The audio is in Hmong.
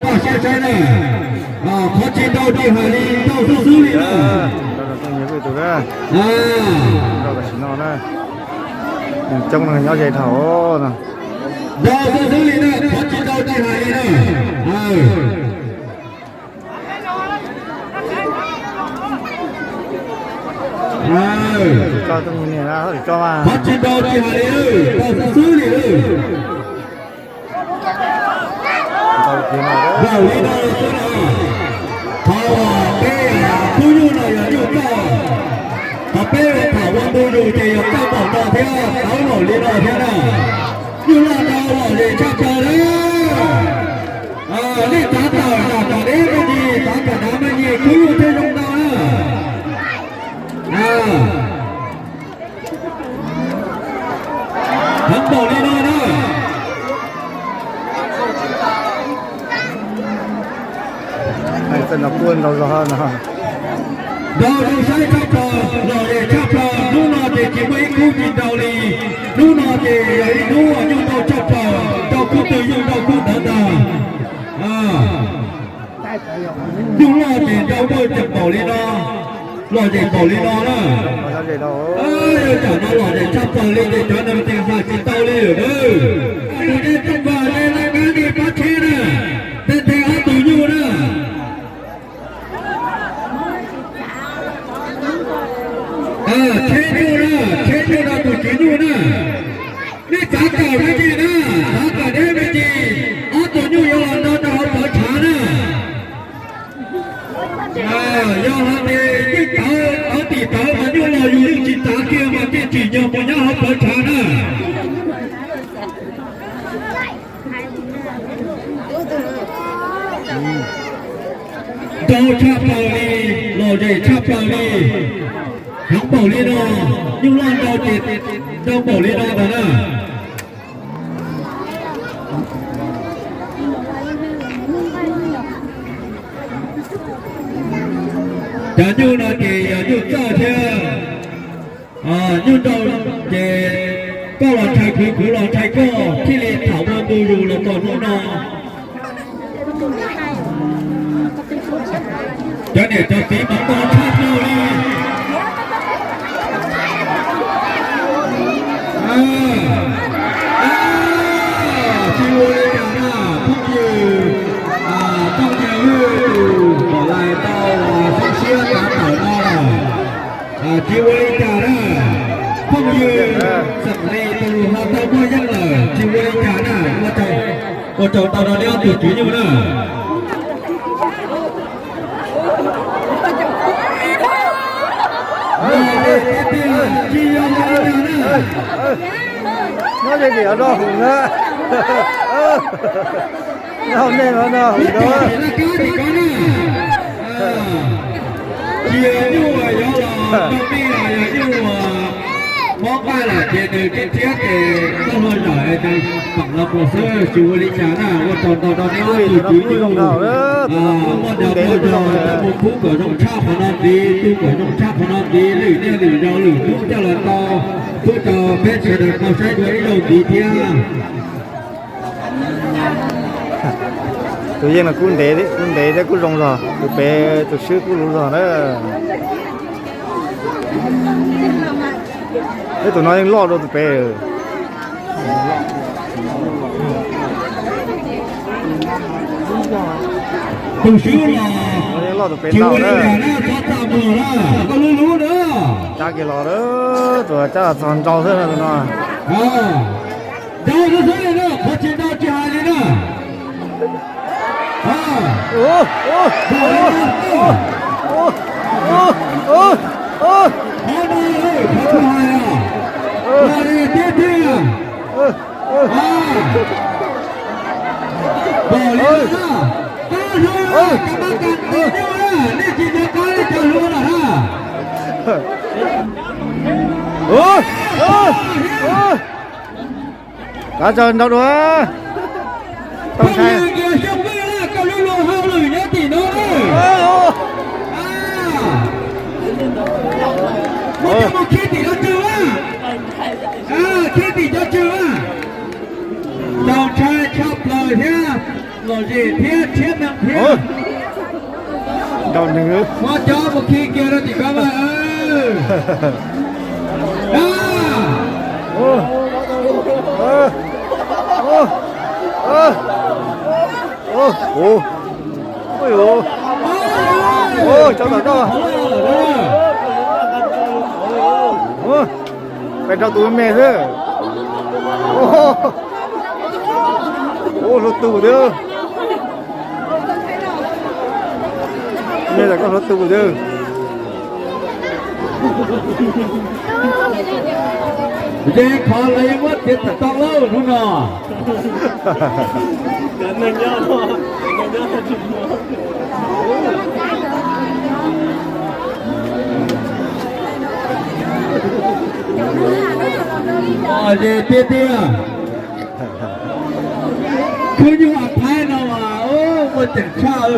Koj saib saib na, qhov tsis ntau tsis hais li, ntau xwb xwb li na. Tam sim no na, coob no nyob ze dhau no. Ntau xwb xwb li na, qhov tsis ntau tsis hais li na. Qhov tsis ntau tsis hais li, ntau xwb xwb li. Zaum li no xwb no, qhov uas peb kub nyuj no yog nyuj txawj, qhov peb ua tham ua ntu zus ces yog txawj npaum no thiab, tawv npaum li no thiab na. Nyuj loj no lom zem tshaj plaws na. Nej txav tawm kom deb me ntsis, txav kom dav me ntsis, kub nyuj thiaj zoo ntau na. Heev npaum li no na. Ntau zoo saib tshaj plaws, lom zem tshaj plaws, hnub no ces tsis muaj ib khub tsis nrau li. Hnub no ces yog ib hnub nyuj ntau tshaj plaws, nrau khub twg yeej nrau khub ntawd ntag. Nyuj loj ces nrau muaj tseem npaum li no, lom zem npaum li no na. Yog tsam no lom zem tshaj plaws li ces cov neeg ces hais tsis tau li lawm na. Tus dej txooj vag dej laj kab dej pab tsheb na, tej tes ob tug nyuj na. Tsheb nyuj na, tsheb nyuj no tus tswv nyuj na. Nej txav tawm me ntsis na, txav tawm deb me ntsis, ob tug nyuj yuav los nrau rau hauv plawv tshav na. Yog hais tias yeej tawv, tawv tim tawv mas nyuj los yus yeej tsis txav kiag mas yeej tsim nyog mus nyob hauv plawv tshav na. Ntau tshaj plaws li, lom zem tshaj plaws li. Heev npaum li no, nyuj loj ntau ces ntau npaum li no ntag na. Cov nyuj no ces yog nyuj txawj thiab. Nyuj ntau ces koj los ntshai kuv, kuv los ntshai koj, thiaj li tham ua ntu zus los txog hnub no. Cov niam cov txiv mas ntau tshaj plaws li. Tsis ua li cas na, phooj ywg, phooj ywg wb tus kom lais tau zoo siab txav tawm no lawm. Tsis ua li cas na, phooj ywg xeem Lis tus ho tau muaj yeej lawm, tsis ua li cas na, ua tsaug ntau rau neb ob tug tswv nyuj na. Tsis yog ua li cas na. Nyob ze tim no no hum na. Nyob hauv nej no no hum na. Cia nyuj yuav los rau nej los yog nyuj mob nqaij lawm ces nws thiab thiab ces koj hlua zom es nws pam los mus xwb, tsis ua li cas na. Ua tsaug ntau rau neb ob tug tswv nyuj. Muaj dag muaj zog, mus pub kom zoo tshaj qhov no ntxiv, tu kom zoo tshaj qhov no ntxiv, lwm niaj lwm zaus lwm hnub coj los tau pub rau peb sawv daws tau saib dua ib zaug ntxiv thiab. Tus yeej no kub ntev, kub ntev thiab kub zoo zog, tus pem tus swb kub luv zog na. Ib tus no yeej loj dua tus pem. Tus swb los yeej loj tus pem tau na. Cab kiag los, tus cab los txog nrau xwb no tus no. Ntau xwb xwb li na, qhov tsis ntau tsis hais li na. Qhov no, qhov tsis hais, hais li tiag tiag. Npaum li no, qab hlua, kab mab kas tus nyuj na, nej tsis nco qab li cas hlua lawm na. Kav tsawg nrau dua. Phooj ywg Kiag Xyooj Vwj, koj lub luag hauj lwm nyob tim no. Muab coj mus khib tim cov tswv, khib tim cov tswv. Txaus ntshai tshaj plaws thiab. Zem thiab tshiab nees thiab. Nrau nws. Muab cov mus khi kiag rau tim koj mas. Cov tom koj. Peb nrau tus me xwb. Ua hluav taws thiab. Me tam koj hluav taws thiab. Ces qhov lawv yuav muab tiav tawm tau lauj hnub no. Ces tiag tiag, khwb nyuj Thaib no mas muaj ceem tshaj.